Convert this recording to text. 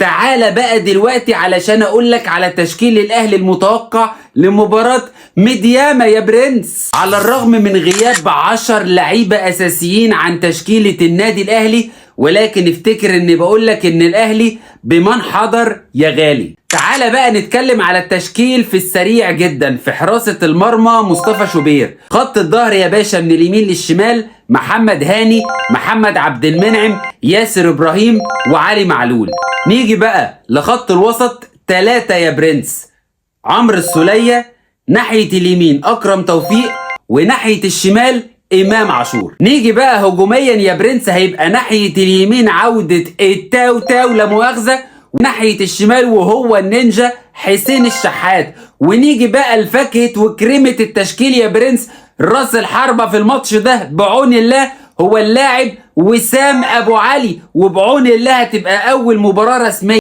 تعالى بقى دلوقتي علشان اقول لك على تشكيل الاهلي المتوقع لمباراة ميدياما يا برنس. على الرغم من غياب 10 لعيبة اساسيين عن تشكيلة النادي الاهلي، ولكن افتكر اني بقول لك ان الاهلي بمن حضر يا غالي. تعالى بقى نتكلم على التشكيل في السريع جدا. في حراسة المرمى مصطفى شوبير، خط الظهر يا باشا من اليمين للشمال محمد هاني، محمد عبد المنعم، ياسر ابراهيم، وعلي معلول. نيجي بقى لخط الوسط 3 يا برنس: عمرو السولية، ناحية اليمين أكرم توفيق، وناحية الشمال إمام عاشور. نيجي بقى هجوميا يا برنس، هيبقى ناحية اليمين عودة التاو تاو لا مؤاخذة، وناحية الشمال وهو النينجا حسين الشحات. ونيجي بقى لفاكهة وكريمة التشكيل يا برنس، راس الحربة في الماتش ده بعون الله هو اللاعب وسام أبو علي، وبعون الله هتبقى أول مباراة رسمية.